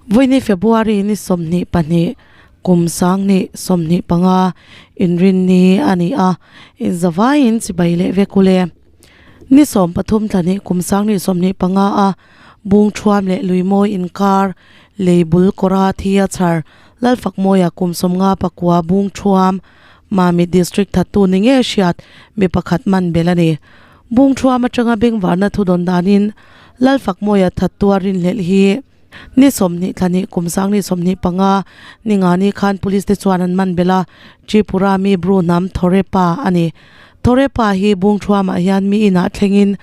Vawiini February ni 22 kum 2025 inrinni a ni a, inzavaiin chibai leh vek u le. Ni 13 thla hnih kum 2025 a bung thuam leh luimawi inkar lei bul kawra thi a chhar Lalfakmawia kum 59 bung thuam Mamit District thattu ni nge hriat mi pakhat man bel a ni. Bung thuam atanga bengvarna thu dawn danin Lalfakmawia thattu a rinhlelh hi ni 20 thla hnih kum 2025 ni nga ni khan police te chuan an man bel a, Tripura mi Bru hnam Thorepa a ni. Thorepa hi bung thuamah hian mi inah thlengin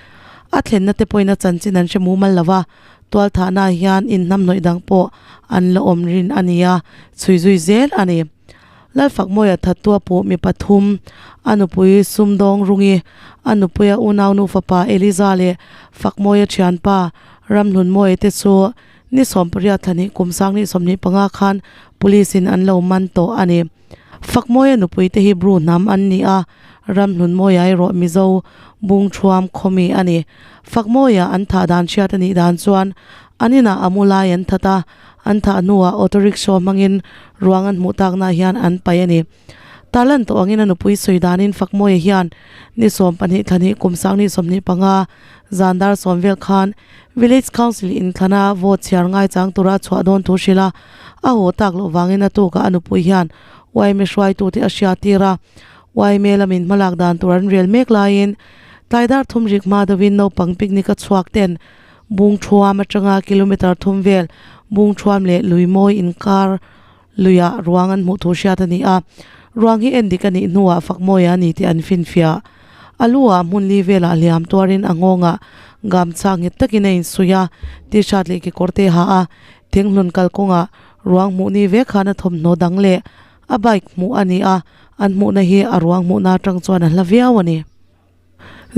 a thlenna te pawhin a chanchin an hre mumal lo va, tualthahnaah hian inhnamhnawih dang pawh an la awm rin a ni a, chhui zui zel a ni. Lalfakmawia thattua pawh mi pathum, a nupui Sumdawng Rungi, a nupuia unaunu fapa Eliza leh Fakmawia thianpa Ramhlunmawia te chu ni 18 thla hnih kum 2025 khan police in an lo man tawh a ni. Fakmawia nupui te hi Bru hnam an ni a, Ramhlunmawia erawh Mizo Bungthuam khawmi a ni. Fakmawia an thah dan hriat a nih dan chuan an inah a mu lai an that a, An thah hnuah auto rickshaw hmangin ruang an hmuh taknaah hian an paih a ni. Tarlan tawh angin a nupui sawi danin Fakmawia hian ni 12 thla hnih kum 2025 zan dar 10 vel khan Village Council inthlana vote chhiar ngaichang tura a chhuah dawn thu hrilh a, a haw tak loh vangin a tukah a nupui hian yma hruaitute a hriattir a, yma lamin hmalak dan tur an rel mek laiin tlai dar thum rik hma deuhin naupang picnic a chhuak ten Bung thuam atanga kilometre thum vel bung thuam leh lui mawi inkar luiah ruang an hmuh thu hriat a ni a, ruang hi en dik a nih hnuah Fakmawia a ni tih an finfiah. A lu ah hmun li velah hliam tuarin a nghawngah gamchha nghet takin a insuih a, t-shirt leh kekawr te ha a, thinghlun kalkawngah ruang hmuh ni vek khan a thawmhnaw dang leh a bike hmuh a ni a, an hmuhna hi a ruang hmuhna atang chuan a hla viau a ni.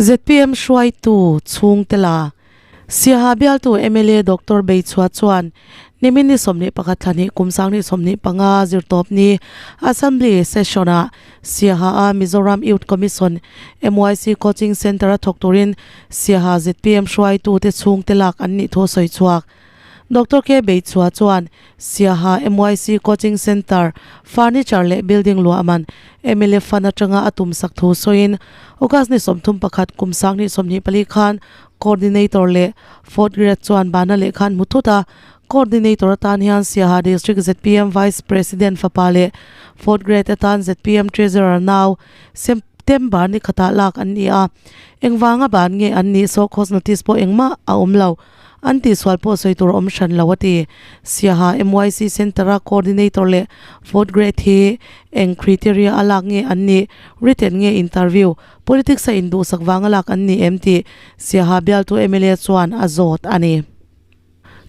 Zpm hruaitu chhungte la Siaha bialtu mla Doctor Beichhua chuan nimin ni 21 thla hnih kum 2025 zirtawp ni Assembly Session-ah Siaha-a Mizoram Youth Commission, MYC, Coaching Centre-a thawk turin Siaha zpm hruaitute chhungte lak an nih thu a sawi chhuak. Doctor K. Beichhua chuan Siaha MYC Coaching Centre, Furniture leh Building luah man mla Fund atanga a tum sak thu sawiin August ni 31 kum 2024 khan Coordinator leh Fourth Grade chuan bana lehkha an hmu thut a, Coordinator atan hian Siaha District zpm Vice President fapa leh Fourth Grade atan zpm Treasurer nau September ni khatah lak an ni a, engvanga ban nge an nih saw cause notice pawh engmah a awm lo. An tihsual pawh sawi tur a awm hran lo a ti. Siaha MYC Centre-a Coordinator leh Fourth Grade hi eng criteria a lak nge an nih, written nge interview, politics a induhsak vanga lak an ni em tih Siaha bialtu mla chuan a zawt a ni.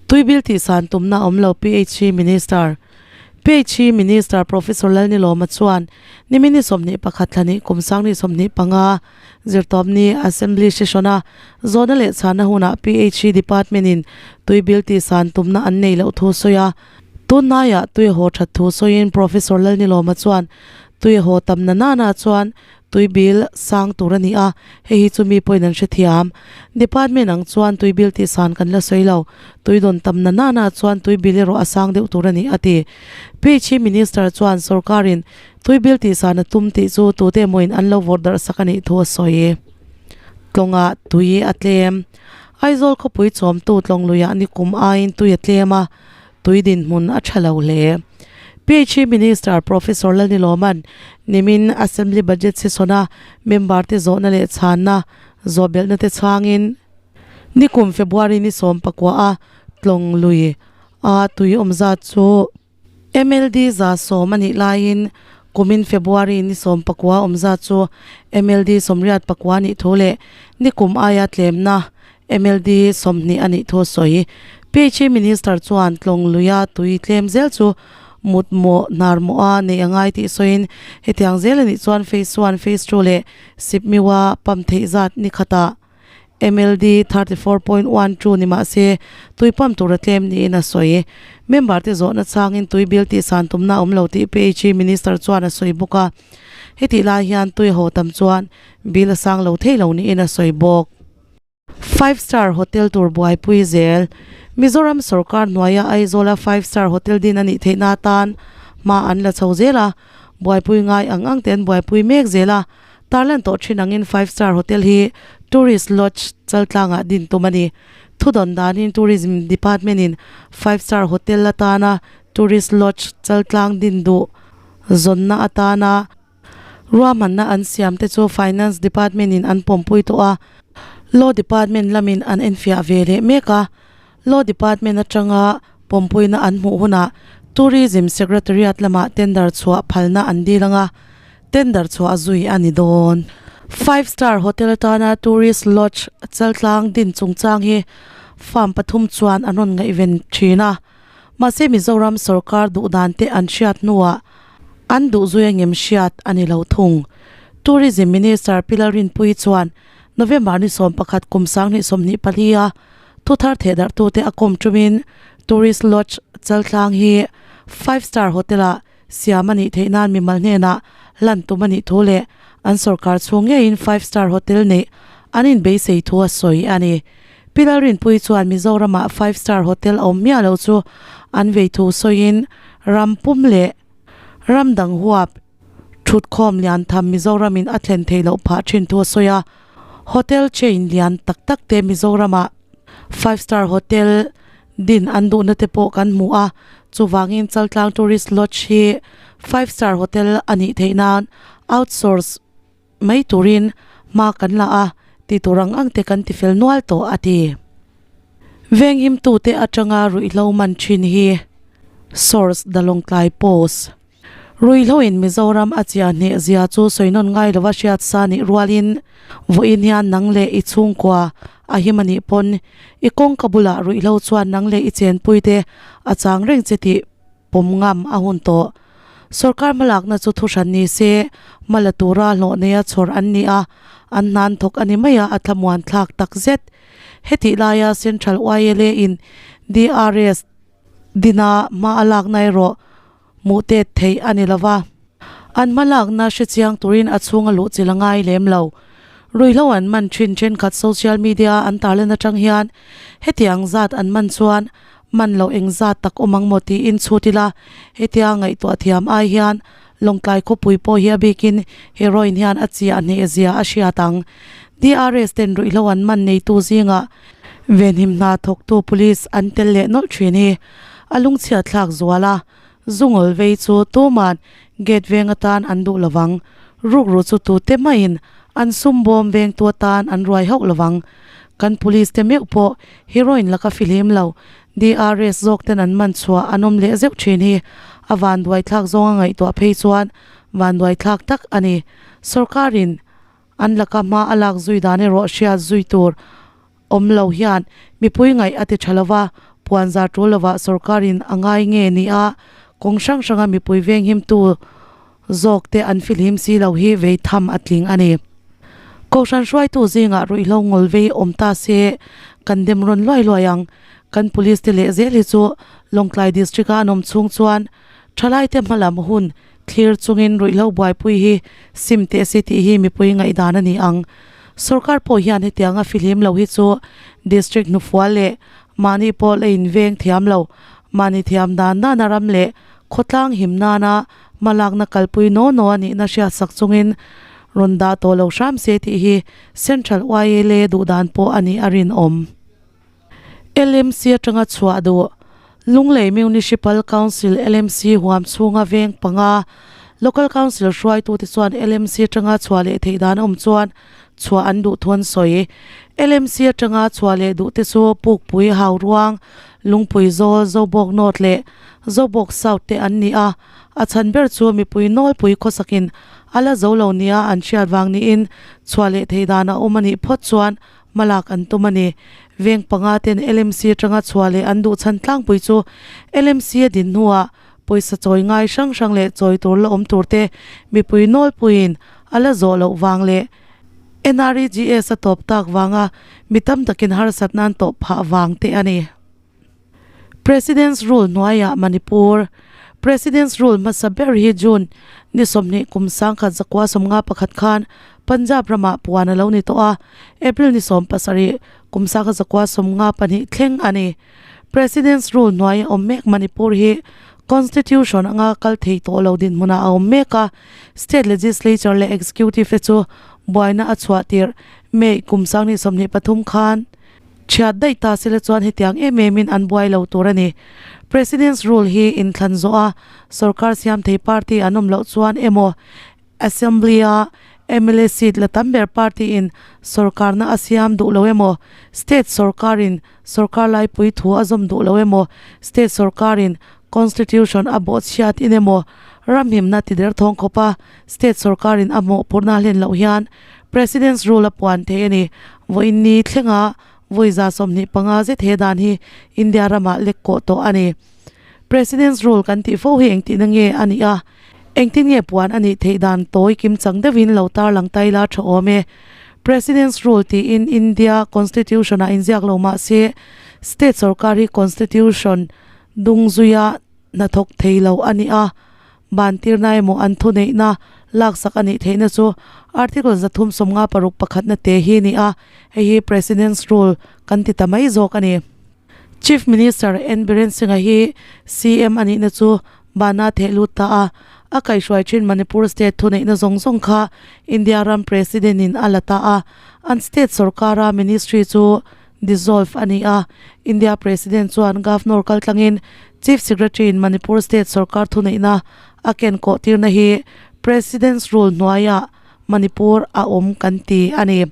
Tuibil tihsan tumna a awm lo PHE Minister. PHE Minister Professor Lalnilawma chuan nimin ni 21 thla hnih kum 2025 Zirtawpni Assembly Session-a zawhna leh chhana hunah PHE Department-in tui bill tihsan tumna an nei loh thu sawi a. Tunhnaiah tui a haw that thu sawiin Professor Lalnilawma chuan tui a haw tamna nana chuan tui bill sang tur a ni a, hei hi chu mi pawhin an hrethiam. Department ang chuan tui bill tihsan kan la sawi lo, tui dawn tamna nana chuan tui bill erawh a sang deuh tur a ni, a ti. PHE Minister chuan sorkarin Tuibil tihsan a tum tih chu tute emawin an lo vawrh darh sak a nih thu a sawi. Tlawngah tui a tlem. Aizawl khawpui chawmtu tlawng luiah nikum aiin tui a tlem a, tui dinhmun a tha lo hle. PHE Minister Professor Lalnilawman nimin Assembly Budget Session-a member te zawhna leh chhanna zawhbelhna te chhangin nikum February ni 19 a tlawng lui a tui awm zat chu MLD 110 a nih laiin kumin February ni 19 awm zat chu MLD 89 nih thu leh nikum aia tlemna MLD 20 a nih thu a sawi. PHE Minister chuan tlawng luia tui tlem zel chu mutmawh hnar mawha neih a ngai tih sawiin hetiang zel a nih chuan Phase One, Phase Two leh Sipmiwa pump theih zat ni khatah MLD 34.12 ni mah se tui pump tur a tlem niin a sawi. Member te zawhna changin tui bill tihsan tumna a awm lo tih PHE Minister chuan a sawi bawk a. Hetih lai hian tui haw tam chuan bill a sang lo thei lo niin a sawi bawk. Five Star Hotel tur buaipui zel. Mizoram sorkar hnuaia Aizawla five star hotel din a nih theihna atan hma an la chho zel a, buaipui ngai ang ang te an buaipui mek zel a, tarlan tawh thin angin five star hotel hi tourist lodge chaltlangah din tum a ni. Thudawn danin Tourism Department in five star hotel atana tourist lodge chaltlang din duh zawnna atana Ruahmanna an siam te chu Finance Department in an pawmpui tawh a, Law Department lamin an enfiah ve leh mek a. Law Department atanga pawmpuina an hmuh hunah Tourism Secretariat lamah tender chhuah phalna an dil ang a, tender chhuah zui a ni dawn. Five Star Hotel atana Tourist Lodge chaltlang din chungchang hi farm pathum chuan an rawn ngaihven thin a. Mahse Mizoram sorkar duhdan te an hriat hnuah an duh zui angem hriat a ni lo thung. Tourism Minister Pi Lalrinpuii chuan November ni 11 kum 2024 a thuthar thehdarhtute a kawm tumin Tourist Lodge Chaltlang hi Five Star Hotel ah siam a nih theih nan mimal hnenah lan tum a nih thu leh an sorkar chhung ngeiin five star hotel neih an inbeisei thu a sawi a ni. Pi Lalrinpuii chuan Mizoramah five star hotel a awm miah loh chu an vei thu sawiin ram pum leh ram dang huap thutkhawm lian tham Mizoramin a thlen theih loh phah thin thu a sawi a. Hotel chain lian tak tak te Mizoramah five star hotel Din an duhna te pawh kan hmu a, chuvangin Chaltlang Tourist Lodge hi five star hotel a nih theih nan outsource mai turin hma kan la a, ti tur ang ang te kan ti fel nual tawh a ti. Venghimtute atanga ruihhlo man thin hi source The Lawngtlai Post. Ruihhloin Mizoram a chiah hneh zia chu sawi nawn ngai lova hriat sa nih rualin vawiin hian nang leh i chhungkua a him a nih pawn i kawngka bulah ruihhlo chuan nang leh i chenpuite a chang reng che tih pawm ngam a hun tawh. Sorkar hmalakna chu thuhran ni se hma la tura hlawh neia chhawr an ni a, an hnan thawk a ni mai a, a thlamuan thlak tak zet. Hetih laia Central YLA in DRS Dina hma a lakna erawh hmuh tet theih a ni lova, an hma lakna hre chiang turin a chhunga luh chilh a ngai lem lo. Ruihhlo an man thin thenkhat social media an tarlan atang hian hetiang zat an man chuan man loh eng zat tak awm ang maw tiin chhut ila, hetia ngaihtuah thiam ai hian Lawngtlai khawpui pawh hi a bikin heroin hian a chiah hneh zia a hriat ang. DRS ten ruihhlo an man neitu zingah Venhim hna thawktu police an tel leh nawlh thin hi a lungchhiat thlak zual a, zungawl vei chu tuman gate veng atan an duh lovang, rukru chu tute maiin an sum bawm vengtu atan an ruai hauh lovang. Kan police te meuh pawh heroin laka fihlim lo DRS zawk ten an man chhuah an awm leh zeuh thin hi a vanduai thlak zawnga ngaihtuah phei chuan vanduai thlak tak a ni. Sorkarin An laka hma a lak zui dan erawh hriat zui tur awm lo hian mipui ngaih a ti tha lo va, puanzar tul lovah sorkarin a ngai nge ni a, kawng hrang hranga mipui venghimtu zawk te an filhim si lo hi vei tham a tling a ni. Kohhran hruaitu zingah ruihhlo ngawl vei awm ta se kan dem rawn luai luai ang. Kan police te leh zel hi chu Lawngtlai district a an awm chhung chuan thalaite hmalam hun Thlir chungin ruihhlo buaipui hi sim teh se tih hi mipui ngaihdan a ni ang. Sorkar pawh hian hetianga fihlim lo hi chu district hnufual leh mahni pawh la inveng thiam lo, mahni thiam dan dana ram leh khawtlang him nana hmalakna kalpui naw naw a nihna hriatsak chungin rawn dah tawh lo hram se tih hi Central YLA duhdan pawh a nih a rinawm. LMC atanga chhuah duh Lunglei Municipal Council, LMC, huam chhunga veng panga Local Council hruaitute chuan LMC atanga chhuah leh theih dan a awm chuan chhuah an duh thu an sawi. LMC atanga chhuah leh duhte chu Pukpui, Hauruang, Lungpui Zawl, Zobawk North leh Zobawk South te an ni a, a chhan ber chu mipui nawlpui khawsakin a la zo lo nia an hriat vang niin chhuah leh theih dan a awm a nih phawt chuan Hmalak an tum a ni. Veng panga ten LMC atanga chhuah leh an duh chhan tlangpui chu LMC a din hnuah pawisa chawi ngai hrang hrang leh chawi tur la awm tur te mipui nawlpuiin a la zawh loh vang leh NREGS a tawp tak vanga mi tam takin harsat nan tawh phah vang te a ni. President's Rule hnuaiah Manipur President's Rule hmasa ber hi June ni 20 kum 1951 khan Punjab ramah puan a lo ni tawh a, April ni 17 kum 1992 thleng a ni. President's Rule hnuaia awm mek Manipur hi Constitution anga kal thei tawh lo dinhmunah a awm mek a, State Legislature leh Executive te chu buaina a chhuah tirh May kum 2023 khan Thiat daih ta sela chuan hetiang em emin an buai lo tur a ni. President's Rule hi inthlan zawh a, sorkar siam thei party an awm loh chuan emaw Assembly-a mla seat la tam ber party in sorkarna a siam duh lo emaw, state sorkarin sorkar laipui thu a zawm duh lo emaw, state sorkarin constitution a bawhchhiat in emaw, ramhimna ti derthawng khawpa state sorkarin a mawhphurhna hlen loh hian President's Rule a puan thei a ni. Vawiin ni thlenga vawi 25 zet he dan hi India ramah lek kawh tawh a ni. President's Rule kan tih fo hi engtihna nge a nih a, engtin nge puan a nih theih dan tawi kim chang deuhin lo tarlang tai la tha awm e. President's Rule tiin India Constitution-ah inziak lo mah se, State sorkar hi Constitution dung zuia hnathawk thei lo a ni a. Bantirna emaw an thuneihna laksak a nih theihna chu Article 356 pakhatna te hi a ni a, hei hi President's Rule kan ti ta mai zawk a ni. Chief Minister N Biren Singh-a hi CM a nihna chu bana theh lut ta a, a kaihhruai thin Manipur state thuneihna zawng zawng kha India ram President-in a la ta a, an state sorkara ministry chu dissolve a ni a, India President chuan Governor kaltlangin Chief Secretary in Manipur State sorkar thuneihna a ken kawh tirna hi President's Rule hnuaiah Manipur a awm kan ti a ni.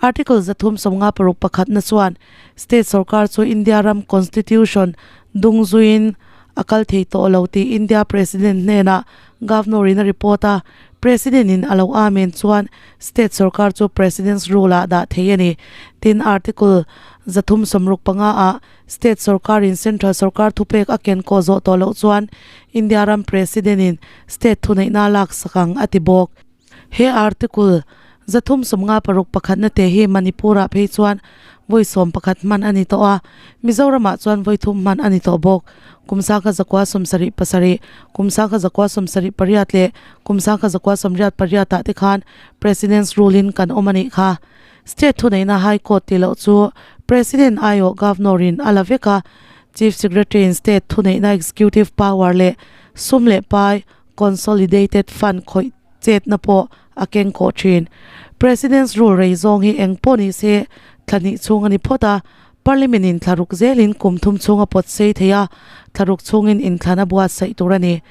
Article 356 pakhatna chuan State sorkar chu India ram Constitution dung zuiin a kal thei tawh lo tih India President hnenah Governor in a report a, President in a lo amen chuan State sorkar chu President's Rule ah dah thei a ni. Tin, Article 365 ah State sorkar in Central sorkar thupek a ken kawh zawh tawh loh chuan India ram President in State thuneihna a laksak ang a ti bawk. He Article 356 pakhatna te hi Manipur ah phei chuan vawi 11 hman a ni tawh a, Mizoram ah chuan vawi thum hman a ni tawh bawk. Kum 1977, kum 1978 leh kum 1988 ah te khan President's Rule in kan awm a nih kha. State thuneihna High Court tih loh chu President aiawh Governor in a la vek a, Chief Secretary in State thuneihna Executive Power leh sum leh pai Consolidated Fund khawih chetna pawh a keng kawh thin. President's Rule rei zawng hi eng pawh ni se thla hnih chhung a ni phawt a, Parliament in thla ruk zelin kum thum chhung a pawt sei thei a, thla ruk chhungin inthlan a buatsaih tur a ni.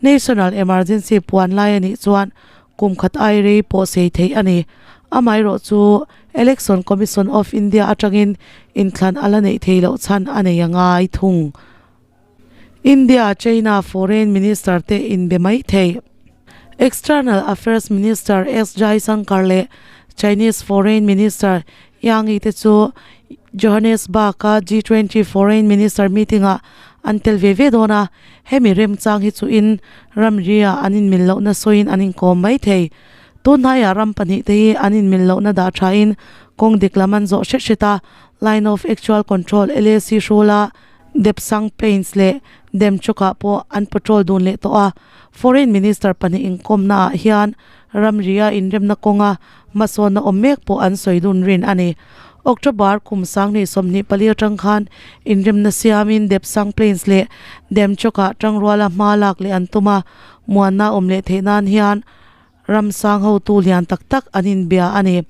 National Emergency puan lai a nih chuan kum khat ai rei pawh sei theih a ni. Amaherawh chu Election Commission of India atangin inthlan a la neih thei loh chhan a nei a ngai thung. India, China Foreign Minister te inbe mai thei. External Affairs Minister S Jaishankar leh Chinese Foreign Minister Yang Yi te chu Johannesburg-a G20 Foreign Minister meeting-ah an tel ve ve dawn a, hemi remchang hi chuin ramri-ah an inmil lohna sawiin an inkawm mai thei. Tunhnaiah ram pahnihte hi an inmil lohna dah thain kawng dik lam an zawh hret hret a, Line of Actual Control, LAC, hrula Depsang Plains leh Demchok-ah pawh an patrol dun leh tawh a, Foreign Minister pahnih inkawmnaah hian ramria inremna kawnga hmasawnna awm mek pawh an sawi dun rin a ni. October kum 2024 atang khan inremna siamin Depsang Plains leh Demchok-ah tangruala hma lak leh an tum a, muanna awm leh theih nan hian Ramsang hotu lian tak tak an inbia a ni.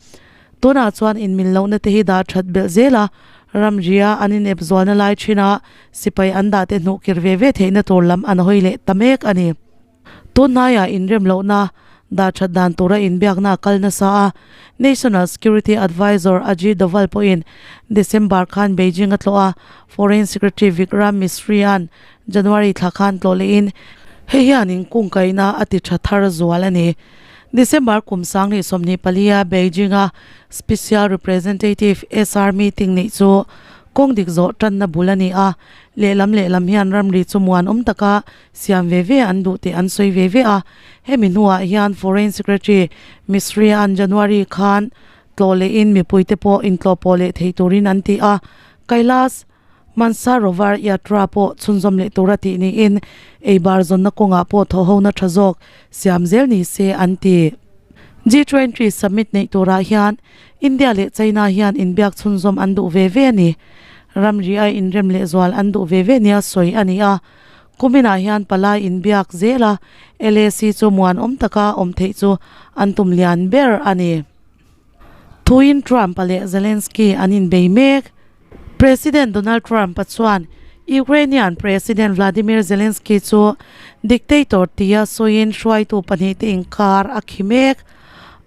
Tunah chuan inmil lohna te hi dah that belh zel a, ramria an inep zualna lai thin a sipai an dah te hnuh kir ve ve theihna tur lam an hawi leh ta mek a ni. Tunhnaiah inrem lohna dah that dan tura inbiakna a kal nasa a, National Security Advisor Ajit Doval pawhin December khan Beijing a tlawh a, Foreign Secretary Vikram Misri-a'n January thla khan tlawh lehin hei hian inkungkaihna a ti tha thar zual a ni. December kum 2024 a Beijing-a Special Representative, SR, meeting neih chu kawng dik zawh tanna bul a ni a, lehlam lehlam hian ramri chu muanawm taka siam ve ve an duh tih an sawi ve ve a. Hemi hnuah hian Foreign Secretary Misri-a'n January khan tlawh lehin mipuite pawh intlawhpawh leh thei turin an ti a, Kailash Mansarovar Yatra pawh chhunzawm leh tura tih niin eibar zawnna kawngah pawh thawhhona tha zawk siam zel ni se an ti. G20 summit neih turah hian India leh China hian inbiak chhunzawm an duh ve ve a ni. Ramri a inrem lehzual an duh ve ve nia sawi a ni a. Kuminah hian palai inbiak zel a, LAC chu muanawm taka awm theih chu an tum lian ber a ni. Thuin Trump-a leh Zelensky an inbei mek. President Donald Trump-a chuan Ukrainian President Vladimir Zelensky chu dictator tia sawiin hruaitu pahnihte inkar a khi mek.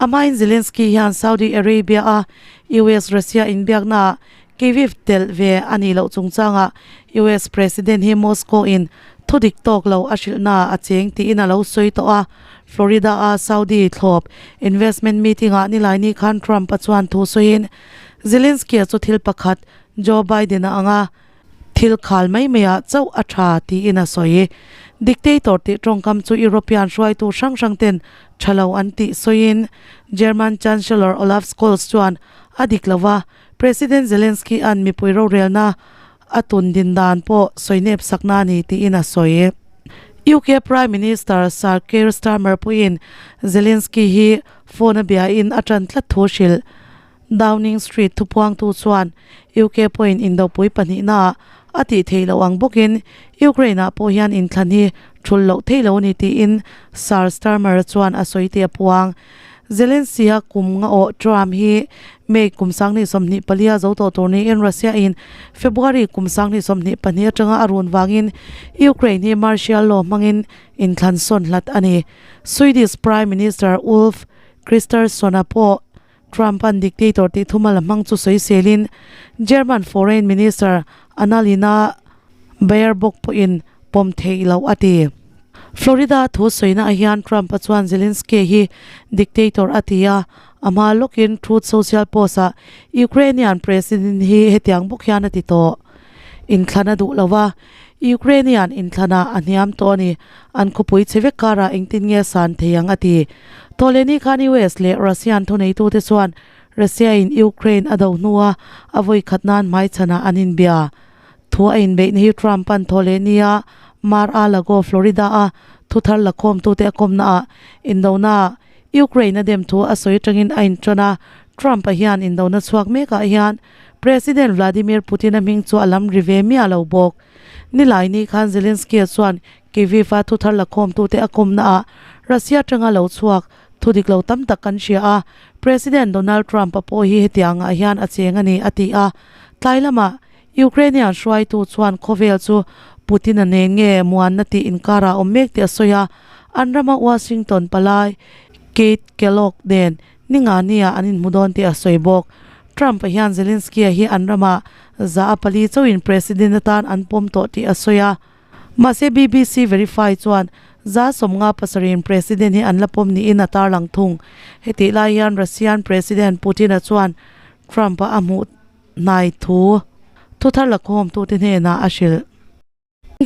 Amahin Zelensky hian Saudi Arabia-a US-Russia inbiaknaah Kyiv telh ve a nih loh chungchangah US President hi Moscow-in thu dik tawk lo a hrilhnaah a cheng tiin a lo sawi tawh a. Florida-a Saudi thlawp investment meeting-ah Nilaini khan Trump-a chuan thu sawiin Zelensky-a chu thil pakhat Joe Biden-a anga thil khal mai maiah chauh a tha tiin a sawi. Dictator tih tawngkam chu European hruaitu hrang hrang ten tha lo an tih sawiin German Chancellor Olaf Scholz chuan a dik lo va, President Zelensky-a'n mipui rorelna a tun din dan pawh sawi nep sakna a ni tiin a sawi. UK Prime Minister Sir Keir Starmer pawhin Zelensky hi phone a biain a ṭan tlat thu hrilh. Downing Street thupuangtu chuan UK pawhin indopui pahnihnaah a tih theih loh ang bawkin Ukraine-ah pawh hian inthlan hi ṭhulh loh theih lo a ni tiin Sir Starmer chuan a sawi tih a puang. Zelensky-a kum nga awh Trump hi May kum 2024 a zo tawh tur niin Russia-in February kum 2022 atanga a run vangin Ukraine hi martial law hmangin inthlan sawn hlat a ni. Swedish Prime Minister Ulf Kristersson-a pawh Trump-a'n dictator tih thumal a hmang chu sawiselin German Foreign Minister Annalena Baerbock pawhin pawm theih loh a ti. Florida thu sawina ah hian Trump-a chuan Zelensky hi dictator a ti a, a hma lawkin Truth Social post-ah Ukrainian President hi hetiang bawk hian a ti tawh. Inthlan a duh lo va, Ukrainian inthlanah a hniam tawh a ni. An khawpui chhe vek karah engtin nge san thei ang a ti. Thawhlehni khan US leh Russian thuneitute chuan Russia-in Ukraine a do hnua a vawi khat nan hmaichhanah an inbia. Thu a inbeihna hi Trump-a'n thawhlehnia Mar-a-Lago, Florida-a thuthar lakhawmtute a kawmnaah indona Ukraine a dem thu a sawi atangin a inṭan a. Trump-a hian indona chhuak mekah hian President Vladimir Putin-a hming chu a lam ri ve miah lo bawk. Nilaini khan Zelensky-a chuan Kyiv-a thuthar lakhawmtute a kawmnaah Russia atanga lo chhuak thu dik lo tam tak kan hria a, President Donald Trump-a pawh hi hetiangah hian a cheng a ni, a ti a. Tlai lamah Ukrainian hruaitu chuan khawvel chu Putin-a nen nge muanna tih inkarah awm mek tih a sawi a, an rama Washington palai Keith Kellogg nen Ningania an inhmu dawn tih a sawi bawk. Trump-a hian Zelensky-a hi an ramah za a pali chauhin president atan an pawm tawh tih a sawi a. Mahse BBC Verify chuan 57% president hi an la pawm niin a tarlang thung. Hetih lai hian Russian President Putin-a chuan Trump-a a hmuh hnai thu thuthar lakhawmtute hnenah a hrilh.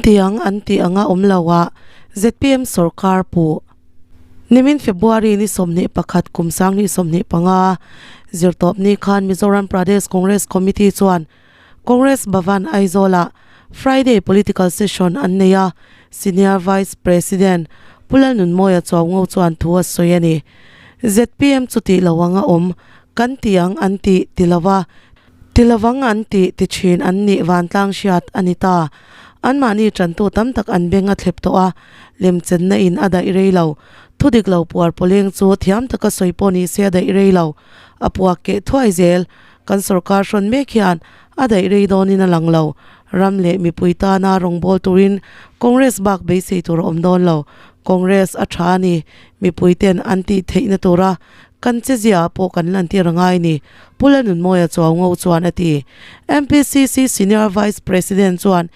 Tiang an tih anga awm lo ah zpm sorkar puh. Nimin February ni 21 kum 2025 zirtawpni khan Mizoram Pradesh Congress Committee chuan Congress Bhavan Aizawl-ah Friday Political Session an nei a, Senior Vice President Pu Lalnunmawia Chuaungo chuan thu a sawi a ni. Zpm chu tih lo anga awm kan ti ang an tih ti lo a, ti lovang an tih ti thin an nih vantlang hriat a ni ta. Anmahni tantu tam tak an beng a thlep tawh a, lemchenna in a daih rei lo. Thu dik lo puar pawleng chu thiam taka sawi pawh ni se a daih rei lo. A puak keh thuai zel. Kan sorkar hrawn mek hian a daih rei dawnin a lang lo. Ram leh mipui tana rawngbâwl turin Congress bak beisei tur a awm dawn lo. Congress a tha a ni. Mipuiten an tih theihna tura Kan chezia pawh kan lantir a ngai ni, Pu Lalnunmawia Chuaungo chuan a ti. MPCC Senior Vice President chuan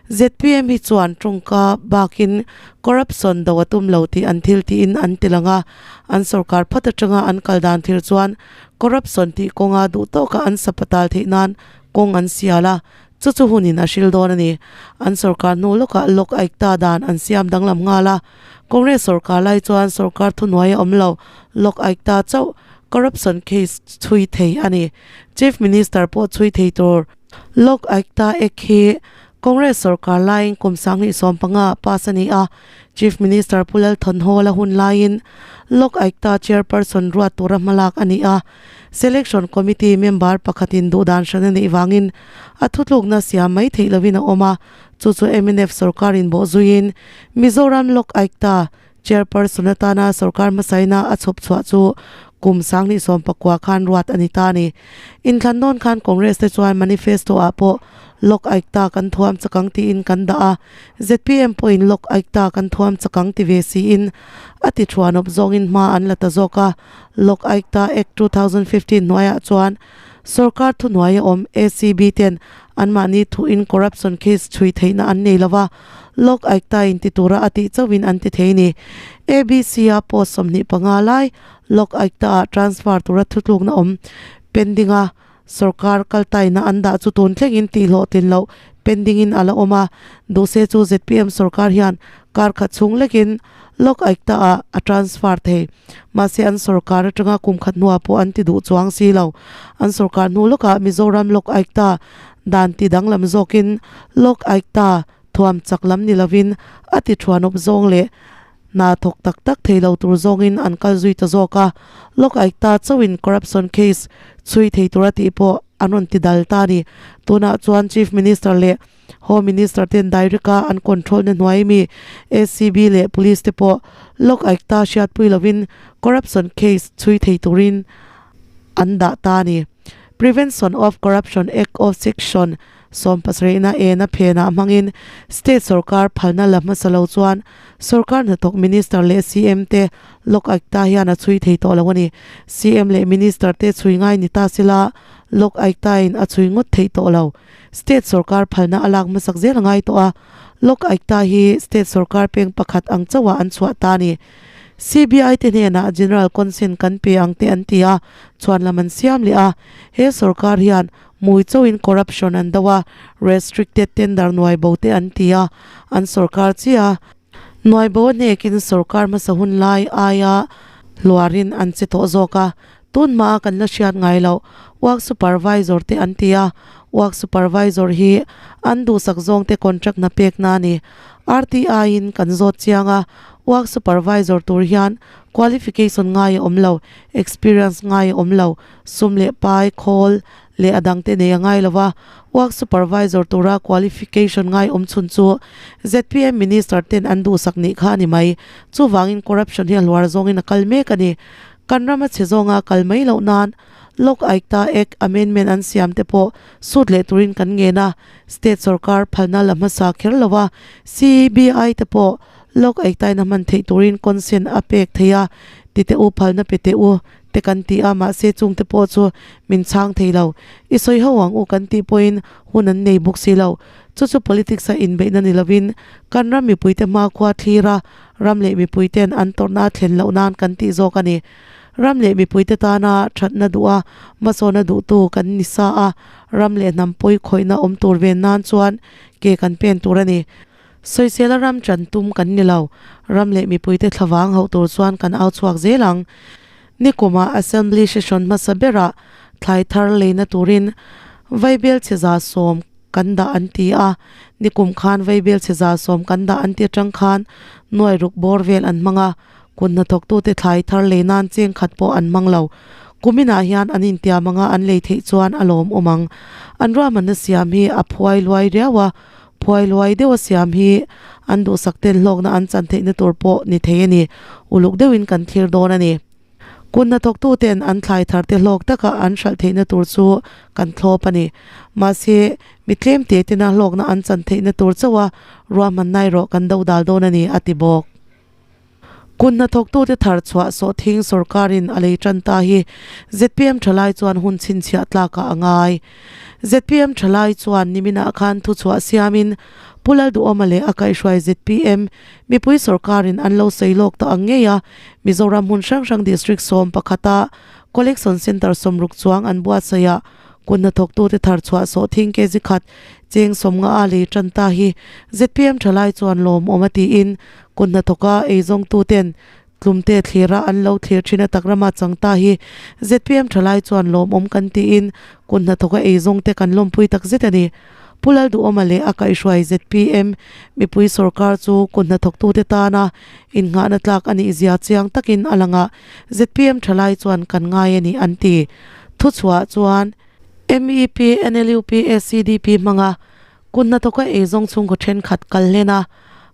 zpm hi chuan tawngka bakin corruption do a tum lo tih an thil tiin an ti lang a, an sorkar phat atanga an kal dan thil chuan corruption tih kawnga duh tawka an sapatal theih nan kawng an sial a, chu chu hunin a hril dawn a ni. An sorkar hnu lawkah Lok Aykta dan an siam danglam nghal a. Congress sorkar lai chuan sorkar thuhnuai a awm lo, Lok Aykta chauh corruption case chhui thei a ni. Chief Minister pawh chhui thei tur Lok Aykta Act hi Congress sorkar laiin kum 2015 ah pass a ni a, Chief Minister Pu Lal Thawnhawla hun laiin Lok Aykta Chairperson ruat tura hmalak a ni a, Selection Committee member pakhatin duhdan hran a neih vangin a thutlukna siam mai theih lovin a awm a, chu chu mnf sorkarin bawhzuiin Mizoram Lok Aykta Chairperson atana sorkar hmasaina a chhawp chhuah chu kum 2019 khan ruat a ni ta a ni. Inthlan dawn khan Congress te chuan manifesto ah pawh Lok Aykta kan thuam chakang tiin kan dah a, zpm pawhin Lok Aykta kan thuam chakang ti ve siin a ti thuanawp zawngin hma an la ta zawk a. Lok Aykta Act 2015 hnuaiah chuan sorkar thuhnuai a awm ACB ten anmahni thuin corruption case chhui theihna an nei lo va, Lok Aykta in ti tura a tih chauhin an ti thei ni. ABC-a post 25 lai Lok Aykta ah transfer tura thutlukna awm pending a sorkar kaltaina an dah chu tun thlengin tihhlawhtlin loh pending in a la awm a, duhse chu zpm sorkar hian kar khat chhung lekin Lok Aykta ah a transfer thei. Mahse an sorkar atanga kum khat hnuah pawh an ti duh chuang si lo. An sorkar hnu lawkah Mizoram Lok Aykta dan ti danglam zawkin Lok Aykta thuam chak lam ni lovin a ti thuanawp zawng leh hna thawk tak tak thei lo tur zawngin an kal zui ta zawk a, Lok Aykta chauhin corruption case chhui thei tura tih pawh an rawn ti dal ta a ni. Tunah chuan Chief Minister leh Home Minister ten direct a an control na hnuai mi ACB leh Police te pawh Lok Aykta hriatpui lovin corruption case chhui thei turin an dah ta a ni. Prevention of Corruption Act of Section 70 ena phenah hmangin State sorkar phalna la hmasa lo chuan sorkar hnathawk Minister leh CM te Lok Aykta hian a chhui thei tawh lo a ni. CM leh Minister te chhui ngai ni ta sela Lok Aykta in a chhui ngawt theih tawh lo. State sorkar phalna a lak hmasak zel a ngai tawh a, Lok Aykta hi State sorkar peng pakhat ang chauhah an chhuah ta a ni. CBI te hnenah General Consent kan pe ang te an ti a, chhuan lam an siam leh a. He sorkar hian mui chauhin corruption an do a, restricted tender nuai bo te an ti a, an sorkar chiah a. Nuai bo a hnekin sorkar hmasa hun lai aia hluarin an che tawh zawk a, tun hmaa kan la hriat ngai loh work supervisor te an ti a, work supervisor hi an duhsak zawngte contract hna pekna a ni. RTI in kan zawt chiang a, work supervisor tur hian qualification ngai a awm lo, experience ngai a awm lo, sum leh pai, khawl leh a dangte nei a ngai lo va, work supervisor tura qualification ngai awm chhun chu zpm minister ten an duhsak nih kha a ni mai. Chuvangin corruption hi a hluar zawngin a kal mek a ni. Kan rama chhe zawnga kal mai loh nan Lok Aykta Act amendment an siam te pawh sut leh turin kan ngen a, state sorkar phalna la hmasa kher lo a, CBI te pawh Lok Aykta-in a hman theih turin consent a pek thei a, ti teh u phalna pe teh u te kan ti a, mahse chung te pawh chu min chhang thei lo. I sawi ho ang u kan tih pawhin hun an nei bawk si lo. Chu chu politics a inbeihna ni lovin kan ram mipuite hmakhua thlir a, ram leh mipuiten an tawrhna a thlen loh nan kan tih zawk a ni. Ram leh mipuite tana thatna duh a, hmasawna duhtu kan ni sa a, ram leh hnam pawi khawihna awm tur ven nan chuan ke kan pen tur a ni. Sawisela ram chan tum kan ni lo, ram leh mipuite thlavang hauh tur chuan kan au chhuak zel ang. Nikumah Assembly session hmasa berah thlai thar leina turin Vaibel chhe 110 kan dah an ti a, nikum khan Vaibel chhe 110 kan dah an ti atang khan nuai ruk bawr vel an hmang a, Kut hnathawktute thlai thar lei nan cheng khat pawh an hmang lo. Kuminah hian an intiam anga an lei theih chuan a lawm awm ang. An ruahmanna siam hi a phuai luai riau a, phuai luai deuha siam hi an duhsak ten hlawkna an chan theihna tur pawh ni thei a ni. Uluk deuhin kan thlir dawn a ni. Kut hnathawktuten an thlai tharte hlawk taka an hralh theihna tur chu kan thlawp a ni. Mahse, mi tlem te tena hlawkna an chan theihna tur chauha ruahmanna erawh kan dodal dawn a ni, a ti bawk. Kun hnathawktute thar chhuah sawhthing sorkarin a lei tan ta hi zpm thalai chuan hun chhinchhiah tlakah a ngai. Zpm thalai chuan niminah khan thuchhuah siamin Pu Lalduhawma leh a kaihhruai zpm mipui sorkarin an lo sawi lawk ta ang ngei a, Mizoram hmun hrang hrang district 11 a collection centre 60 chuang an buatsaih ah Kun hnathawktute thar chhuah sawhthing kg khat cheng 50 a lei tan ta hi zpm thalai chuan lawmawm a tiin kun hnathawka eizawngtuten tlumte thlira an lo thlir thin a tak rama chang ta hi zpm thalai chuan lawmawm kan tiin kun hnathawka eizawngte kan lawmpui tak zet a ni. Pu Lalduhawma leh a kaihhruai zpm mipui sorkar chu kut hnathawktute tana innghahna tlak a nih zia chiang takin a lang a, zpm thalai chuan kan ngai a ni an ti. Thuchhuah chuan mep, NLUP, SEDP hmanga kut hnathawka eizawng chhungkaw thenkhat kal hlen a,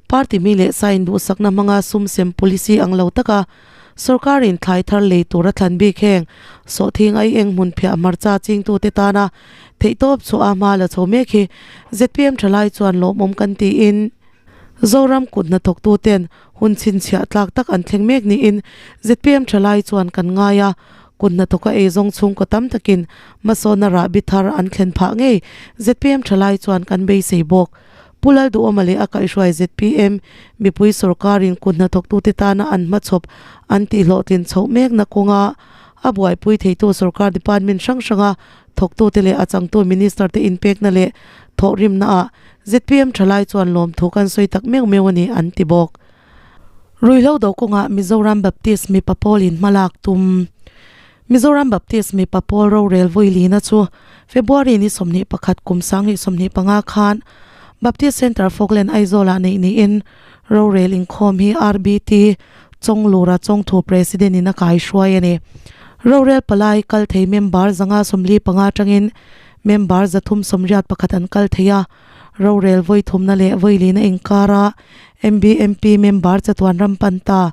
party mi leh sa induhsakna hmanga sum sem policy ang lo taka Sorkarin thlai thar lei tura thlan bik heng sawhthing ai eng hmun phiah hmarcha chingtute tana theihtawp chhuah a hma la chho mek hi zpm thalai chuan lawmawm kan tiin Zoram kut hnathawktuten hun chhinchhiah tlak tak an thleng mek niin zpm thalai chuan kan ngai a, kut hnathawka eizawng chhungkaw tam takin hmasawnna rahbi thar an thlen phah ngei zpm thalai chuan kan beisei bawk. Pu Lalduhawma leh a kaihhruai zpm mipui sorkarin kut hnathawktute tana an hmachhawp an tihhlawhtlin chhoh mekna kawnga a buaipui theitu sorkar department hrang hranga thawktute leh a changtu minister te inpekna leh thawhrimnaah zpm thalai chuan lawmthu kan sawi tak meuh meuh a ni an ti bawk. Ruihhlo do kawngah Mizoram Baptist mipa pawlin hmalak tum Mizoram Baptist mipa pawl rorel Vawilina chu February ni 21 kum 2025 khan Baptist Centre Falkland Aizawl-ah neih niin rorel inkhawm hi RBT Chawnglura Chawngthu President in a kaihruai a ni. Rorel palai kal thei member 145 atangin member 381 an kal thei a, rorel vawi thumna leh Vawilina inkara MBMP member chatuan ram pan ta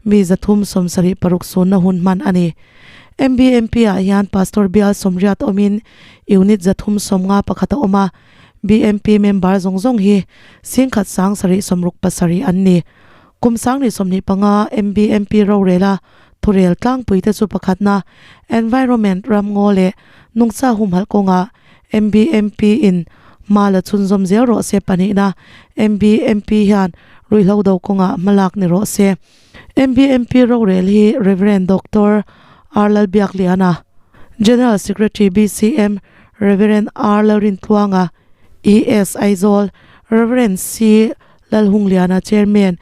mi 376 sunna hun hman a ni. MBMP ah hian Pastor bial 80 awmin Unit 351 a awm a, BMP member zawng zawng hi singkhat sang sarih sawmruk pasarih an ni. Kum sang leh 25 MBMP rorela thurel tlangpui te chu pakhatna Environment ramngaw leh nungcha humhalh kawngah MBMP in hma la chhunzawm zel rawh se pahnihna MBMP hian ruihhlo do kawngah hmalak ni rawh se. MBMP rorel hi Rev. Doctor R Lalbiakliana, General Secretary BCM Rev. R Lalrintluanga, ES Aizawl, Rev. C Lalhungliana, Chairman,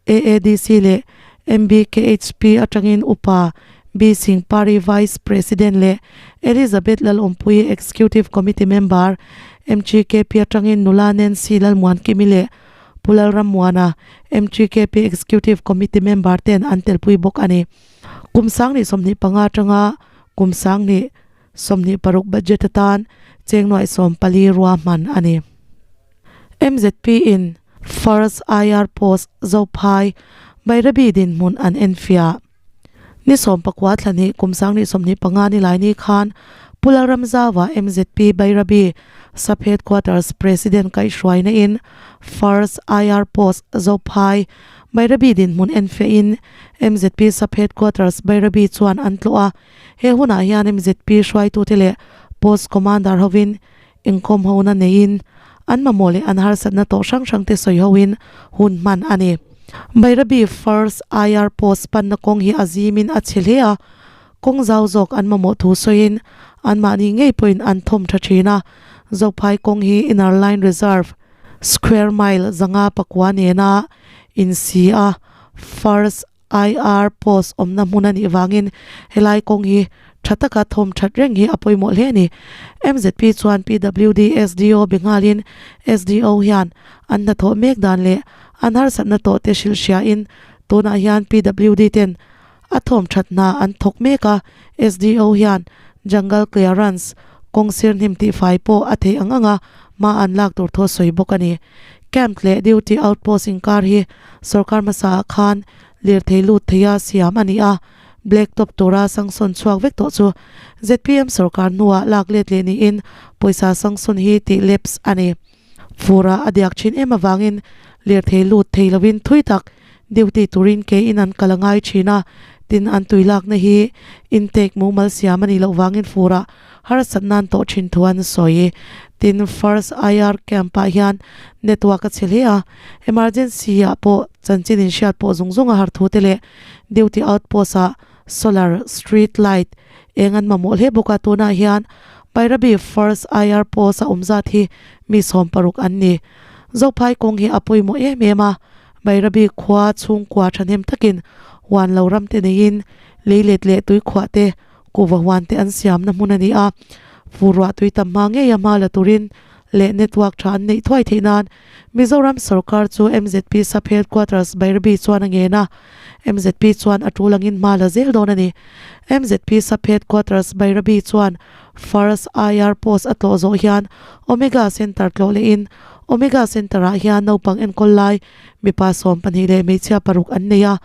AADC leh MBKHP atangin Upa B Singh Pari Vice President leh Elizabeth Lalawmpuii Executive Committee Member, MGKP atangin Nula Nancy Lalmuankimi leh Pu Lalrammuana, MGKP Executive Committee Member ten an telpui bawk a ni. Kum 2025 atanga kum 2026 budget atan cheng nuaih 14 ruahman a ni. MZP in First IR Post Zophai Bairabi dinhmun an enfiah. Ni 19 thla hnih kum 2025 ni lai ni khan Pu Lalramzaua MZP Bairabi Sub Headquarters President kaihhruaina in First IR Post Zophai Bairabi dinhmun enfiah in MZP Sub Headquarters Bairabi chuan an tlawh a. He hunah hian MZP hruaitute leh Post Commander hovin Inkhawm hona neiin an mamawh leh an harsatna tawh hrang hrang te sawi hoin hun hman a ni. Bairabi First IR Post panna kawng hi a zimin a chhe hle a, kawng zau zawk an mamawh thu sawiin anmahni ngei pawhin an thawm tha thin a. Zophai kawng hi Inner Line Reserve Square Mile 5 pakua nena insi a, First IR post awmna hmun a nih vangin helai kawng hi tha taka thawm that reng hi a pawimawh hle a ni. MZP chuan PWD SDO be nghalin SDO hian an hnathawh mek dan leh an harsatna tawh te hrilh hriain tunah hian PWD ten a thawm that hna an thawk mek a, SDO hian jungle clearance kawng sir hnim tihfai pawh a theih ang ang a hma an lak tur thu a sawi bawk a ni. Camp leh duty outpost inkar hi Sorkar hmasaah khan lirthei lut theia siam a ni a, black top tura sanction chhuak vek tawh chu zpm sorkar hnuah lak let leh niin pawisa sanction hi tih lapse a ni. Fura a diak thin em avangin lirthei lut thei lovin thui tak duty turin ke in an kal a ngai thin a, tin an tui lakna hi intake mumal siam a nih loh vangin furah harsat nan tawh thin thu an sawi. Tin, First IR Camp ah hian network a chhe hle a, emergency ah pawh chanchin inhriat pawh zung zung a har thu te leh duty outpost ah solar street light eng an mamawh hle bawk a, tunah hian Bairabi First IR Post a awm zat hi mi 60 an ni. Zophai kawng hi a pawimawh em em a, Bairabi khua chhungkua thahnem takin huan lo ram te neiin leilet leh tuikhuah te Kuhva huan te an siamna hmun a ni a, fur ruah tui tam hma ngei a hma la turin leh network tha an neih thuai theih nan Mizoram sorkar chu MZP Sub Headquarters Bairabi chuan a ngen a, MZP chuan a tul angin hma la zel dawn a ni. MZP Sub Headquarters Bairabi chuan First IR Post a tlawh zawh hian Omega Centre tlawh lehin Omega Centre-ah hian naupang enkawl lai mipa 12 leh hmeichhia paruk an nei a,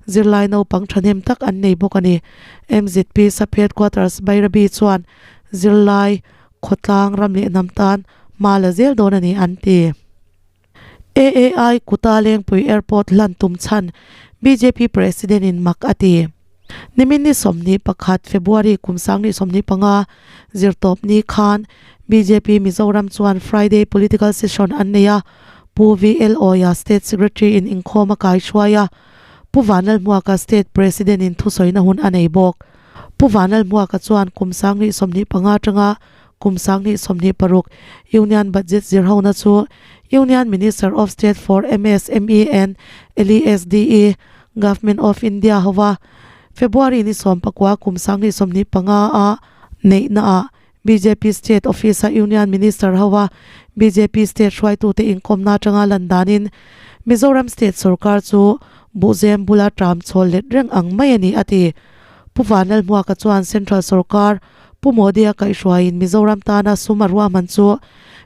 zirlai naupang thahnem tak an nei bawk a ni. MZP Sub Headquarters Bairabi chuan zirlai khawtlang ram leh hnam tan hma la zel dawn a ni an ti. AAI Kuta Lengpui Airport hlan tum chhan bjp President in mak a ti. Nimin ni 21 February kum 2025 zirtawp ni khan bjp Mizoram chuan Friday Political Session an nei a, Pu VL Awia State Secretary in inkhawm a kai hruai a, Pu Vanlalhmuaka State President in thusawina hun a nei bawk. Pu Vanlalhmuaka chuan kum 2025 atanga kum 2026 Union Budget zirhona chu Union Minister of State for MSME and LESDE, Government of India hova February ni 19 kum 2025 a neihna ah bjp State Office a Union Minister hova bjp State hruaitute inkawmna atanga lan danin Mizoram State sorkar chu buhzem bula tram chhawl let reng ang mai a ni a ti. Pu Vanlalhmuaka chuan Central sorkar Pu Modi-a kaihhruaiin Mizoram tana sum a ruahman chu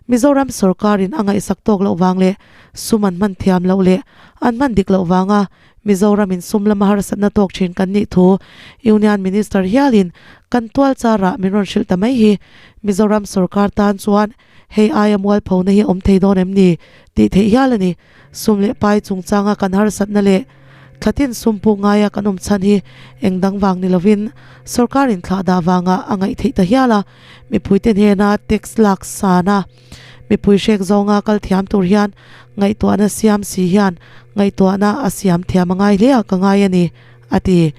Mizoram sorkarin a ngaihsak tawk loh vang leh sum an hman thiam loh leh an hman dik loh vanga Mizoramin sum lama harsatna tawk thin kan nih thu Union Minister hialin kan tual charah min rawn hrilh ta mai hi Mizoram sorkar tan chuan hei aia mualphona hi awm thei dawn em ni tih theih hial a ni. Sum leh pai chungchanga kan harsatna leh thlatin sum puk ngaia kan awm chhan hi eng dang vang ni lovin sorkarin thlah dah vanga a ngaih theih ta hial a, mipuite hnena tax lak sana mipui hrek zawnga kal thiam tur hian ngaihtuahna siam si hian ngaihtuahna a siam thiam a ngai hle a ka ngai a ni, a ti.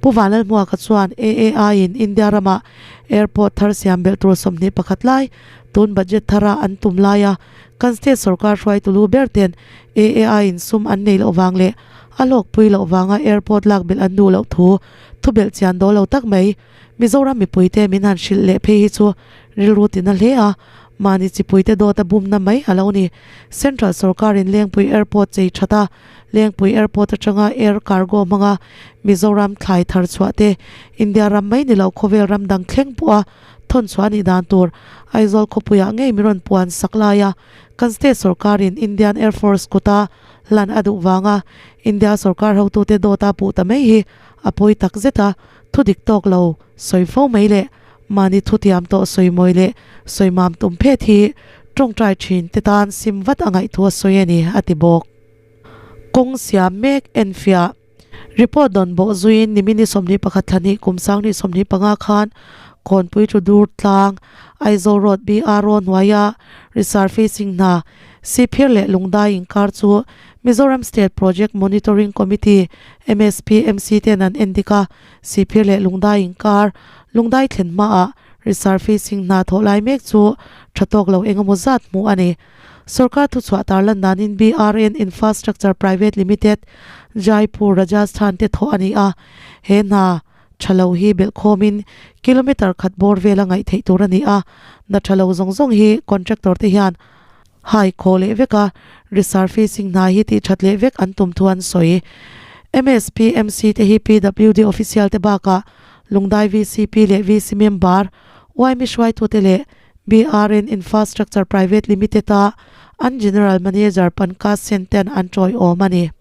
Pu Vanlalhmuaka chuan AAI-in India rama airport thar siam belh tur 21 lai tun budget thara an tum laia Kan state sorkar hruaitu lu ber ten AAI in sum an nei loh vang leh a hlawkpui loh vanga airport lak belh an duh loh thu thu belh chian daw lo tak mai. Mizoram mipuite min han hrilh leh phei hi chu rilru tina hle a, mahni chipuite dawta bumna mai a lo ni. Central sorkarin Lengpui Airport chei that a, Lengpui Airport atanga air cargo hmanga Mizoram thlai thar chhuah te India ram mai ni lo khawvel ram dang thleng pawh a thawn chhuah a nih dan tur Aizawl khawpuiah ngei mi rawn puan sak laia kan state sorkarin Indian Air Force kuta hlan a duh vanga India sorkar hotute dawta puh ta mai hi a pawi tak zet a, thu dik tawk lo sawi fo mai leh mahni thutiam tawh sawi mawi leh sawi mam tum phet hi tawngtai thin te tan sim vat a ngaih thu a sawi a ni, a ti bawk. Kawng siam mek enfiah. Report dawn bawh zuiin nimini 21 thla hnih kum 2025 khan Kawnpui thu dur tlang Aizawl Road BRO hnuaia resurfacing hna Sihphir leh Lungdai inkar chu Mizoram State Project Monitoring Committee, MSPMC, ten an endik a, Sihphir leh Lungdai inkar Lungdai thlen hmaah resurfacing hna thawh lai mek chu tha tawk lo engemaw zat hmuh a ni. Sorkar thuchhuah tarlan danin BRN Infrastructure Private Limited, Jaipur, Rajasthan te thawh a ni a, he hna tha lo hi belhkhawmin kilometre khat bawr vela ngaih theih tur a ni a, hna tha lo zawng zawng hi contractor te hian hai khawh leh vek a, resurfacing hna hi tih that leh vek an tum thu an sawi. MSPMC te hi PWD official te bakah Lungdai VCP leh VC member, YMI hruaitute leh BRN Infrastructure Private Limited-a an General Manager Pankaj Sen ten an tawiawm a ni.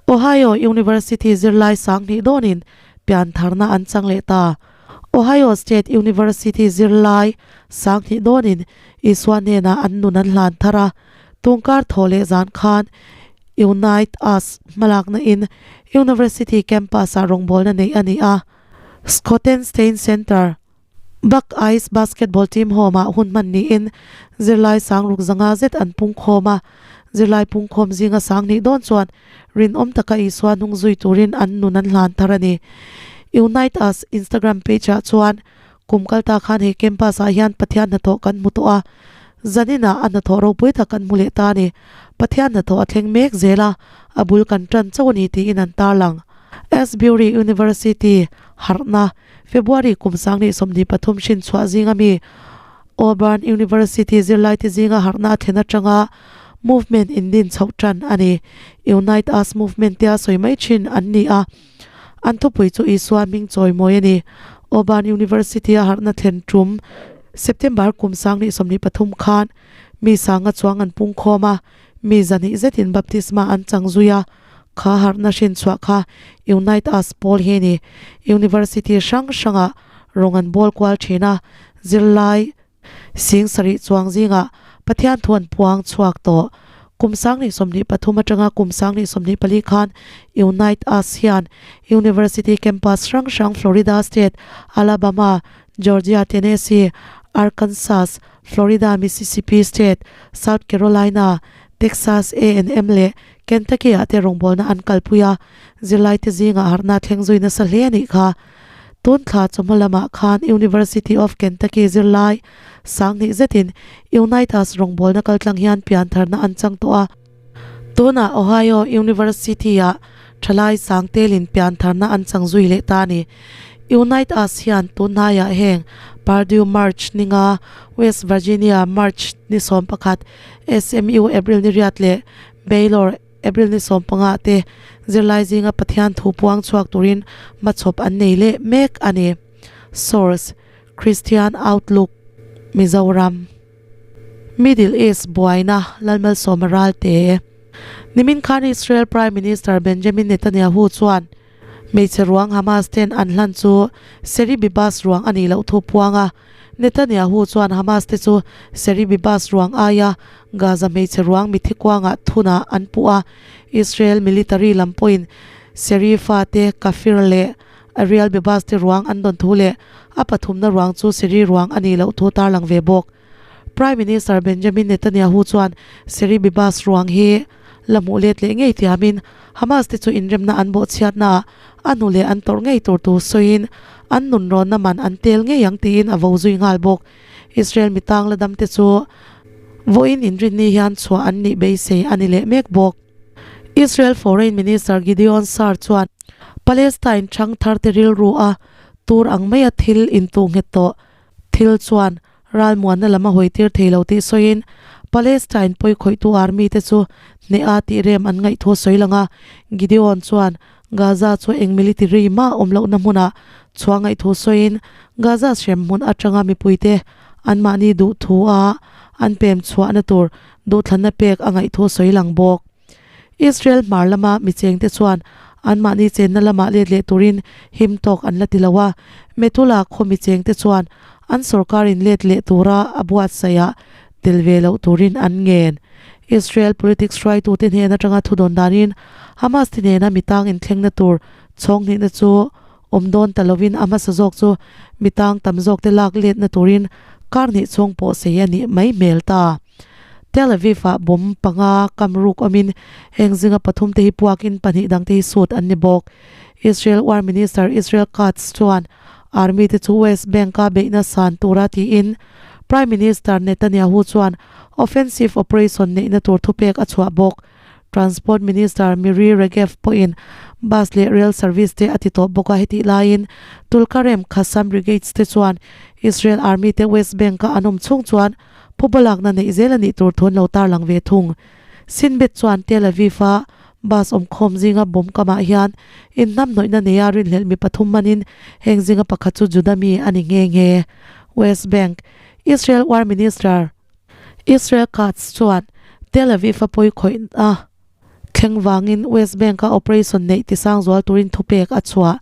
Ohio University zirlai 2000 dawnin piantharna an chang leh ta. Ohio State University zirlai 2000 dawnin Isua hnenah an nun an hlan thar a, tungkar thaw leh zan khan Unite Us hmalakna in University campus-ah rawngbawlna neih a ni a. Schottenstein Center Buckeyes basketball team home-ah hun hman niin zirlai sang ruk zanga zet an pung khawm a, zirlai pung khawm zinga 2000 dawn chuan rinawm taka Isua hnung zui turin an nun an hlan thar a ni. Unite Us Instagram page-ah chuan kum kal ta khan he campus-ah hian Pathian hnathawh kan hmu tawh a, zaninah a hnathawh ropui tak kan hmu leh ta a ni. Pathian hnathawh a thleng mek zel a, a bul kan tan chauh a ni tiin an tarlang. Asbury University harhna February kum 2023 hrin chhuah zinga mi. Auburn University zirlaite zinga harhna a thlen atanga movement indin chhoh tan a ni. Unite Us Movement tia sawi mai thin an ni a, an thupui chu Isua hming chawimawi a ni. Auburn University-a harhna thlen tum September kum 2023 khan mi sanga chuang an pungkhawm a, mi zahnih zetin baptisma an chang zui a, kha harhna hrin chhuah kha Unite Us pawl hi a ni. University hrang hrangah rawng an bawl kual thin a, zirlai sing sarih chuang zingah Pathian thu an puang chhuak tawh. Kum 2023 atanga kum 2024 khan Unite Us hian University campus hrang hrang Florida State, Alabama, Georgia, Tennessee, Arkansas, Florida, Mississippi State, South Carolina, Texas A and M leh Kentucky ah te rawngbawlna an kalpui a, zirlaite zingah harhna thleng zui nasa hle a nih kha. Tun thla chawhma lamah khan University of Kentucky zirlai sanghnih zetin Unite Us rawngbawlna kaltlang hian piantharna an chang tawh a. Tunah Ohio University ah thalai sang telin piantharna an chang zui leh ta a ni. Unite Us hian tun hnaiah heng Purdue March ninga, West Virginia March ni 11, SMU April ni riat leh Baylor April ni 15 te zirlai zinga Pathian thu puang chhuak turin hmachhawp an nei leh mek a ni. Source, Christian Outlook, Mizoram. Middle East buaina Lalmalsawma Ralte. Nimin khan Israel Prime Minister Benjamin Netanyahu chuan hmeichhe ruang Hamas ten an hlan chu Seri Bibas ruang a nih loh thu puang a. Netanyahu chuan Hamas te chu Seri Bibas ruang aia Gaza hmeichhe ruang mithi kuangah thunah an puh a. Israel military lam pawhin Seri fate Kafir leh Ariel Bibas te ruang an dawn thu leh a pathumna ruang chu Seri ruang a nih loh thu tarlang ve bawk. Prime Minister Benjamin Netanyahu chuan Seri Bibas ruang hi la hmuh let leh ngei tiamin Hamas te chu inremna an bawhchhiatnaah a hnu leh an tawrh ngei tur tur sawiin an nunrawnna man an tel ngei ang tiin a vo zui nghal bawk. Israel mitang la dam te chu vawiin inrinni hian chhuah an nih beisei a ni leh mek bawk. Israel Foreign Minister Gideon Saar chuan Palestine chhang thar te rilru a tur ang maia thil intuh nghet tawh thil chuan ralmuanna lam a hawi tir thei lo tih sawiin Palestine pawi khawihtu army te chu hneh a tih rem an ngaih thu a sawi lang a. Gideon chuan Gaza chu eng military mah awm lohna hmunah chhuah ngaih thu sawiin Gaza hrem hmun atanga mipuite anmahni duh thu a an pem chhuahna tur duhthlanna pek a ngaih thu a sawi lang bawk. Israel hmar lama mi chengte chuan anmahni chenna lamah let leh turin him tawk an la ti lo a, Metula khaw mi chengte chuan an sorkarin let leh tura a buatsaihah tel ve loh turin an ngen. Israel politics hruaitute hnen atanga thudawn danin Hamas te nena mitang inthlengna tur chhawng hnihna chu awm dawn ta lovin a hmasa zawk chu mitang tam zawkte lak letna turin kar hnih chhung pawh sei a nih mai hmel ta. Tel Aviv-ah bomb panga kam ruk awmin heng zinga pathum te hi puakin pahnih dang te hi sut an ni bawk. Israel War Minister Israel Katz chuan army te chu West Bank-a beihna san tura tiin Prime Minister Netanyahu chuan offensive operation neihna tur thupek a chhuah bawk. Transport Minister Miri Regev pawhin bus leh rail service te a ti tawh bawk a, hetih laiin Tulkarem Qassam Brigades te chuan Israel army te West Bank-a an awm chhung chuan Phuba lakna neih zel a nih tur thu an lo tarlang ve thung. Shin Bet chuan Tel Aviv-a bus awmkhawm zinga bomb kamah hian inhnamhnawihna neia rinhlelh mi pathum manin heng zinga pakhat chu Juda mi a ni nghe nghe. West Bank, Israel War Minister Israel Katz chuan Tel Aviv-a pawi khawihna thleng vangin West Bank-a operation neih tisang zual turin thupek a chhuah.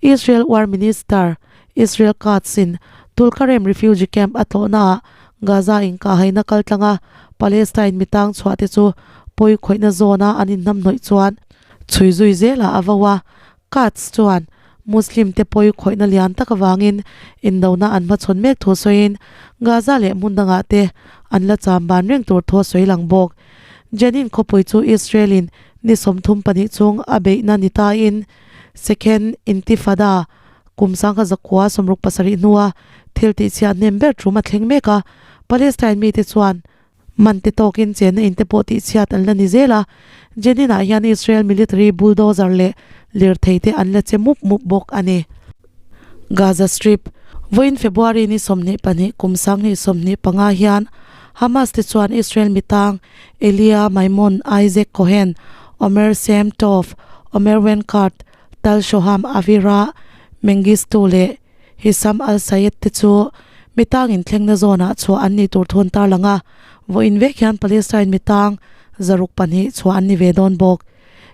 Israel War Minister Israel Katz-in Tulkarem refugee camp a tlawhnaah Gaza inkahhaina kaltlanga Palestine mitang chhuah te chu pawi khawihna zawna an inhnamhnawih chuan chhui zui zelah a vo a. Katz chuan Muslim te pawi khawihna lian tak avangin indona an hmachhawn mek thu sawiin Gaza leh hmun dangah te an la cham ban reng tur thu a sawi lang bawk. Jenin khawpui chu Israel-in ni 32 chung a beihna ni tain Second Intifada kum 1967 hnua thil tihchhiah hnem ber tum a thleng mek a, Palestine mite chuan man te tawkin chenna in te pawh tihchhiat an la ni zel a, Jenin-ah hian Israel military bulldozer leh lirthei te an la che mup mup bawk a ni. Gaza Strip, Vawiin February ni 22 kum 2025 hian Hamas te chuan Israel mitang Elia Maimon, Isaac Cohen, Omer Shem Tov, Omer Wenkart, Tal Shoham Avira Mengistu leh Hisham al-Sayed te chu mitang inthlengna zawnah chhuah an nih tur thu an tarlang a, vawiin vek hian Palestine mitang 202 chhuah an ni ve dawn bawk.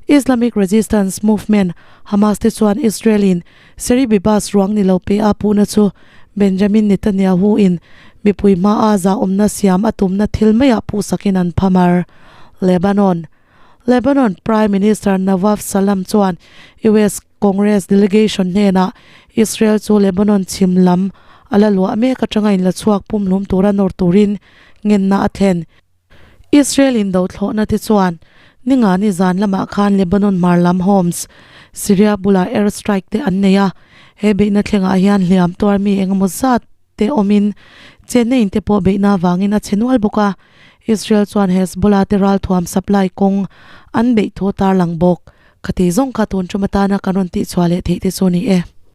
Islamic Resistance Movement, Hamas te chuan Israel in Seri Bibas ruang ni lo pe a puhna chu Benjamin Netanyahu in mipui hmaa zahawmna siam a tumna thil maiah puhsakin an phamar. Lebanon Lebanon Prime Minister Nawaf Salam chuan US Congress delegation hnenah Israel chu Lebanon chhim lam a la luah mek atanga inla chhuak pumhlum tura nawr turin ngenna a thlen. Israel in do thlawhna te chuan ninga ni zan lamah khan Lebanon hmar lam Homs, Syria bulah air strike te an nei a, he beihna thlengah hian hliam tuar mi engemaw zat te awmin chenna in te pawh beihna avangin a chhe nual bawk a, Israel chuan Hezbollah te ralthuam supply kawng an beih thu a tarlang bawk. Khati zawng kha tun tum atana kan rawn tihchhuah leh theih te chu a ni e.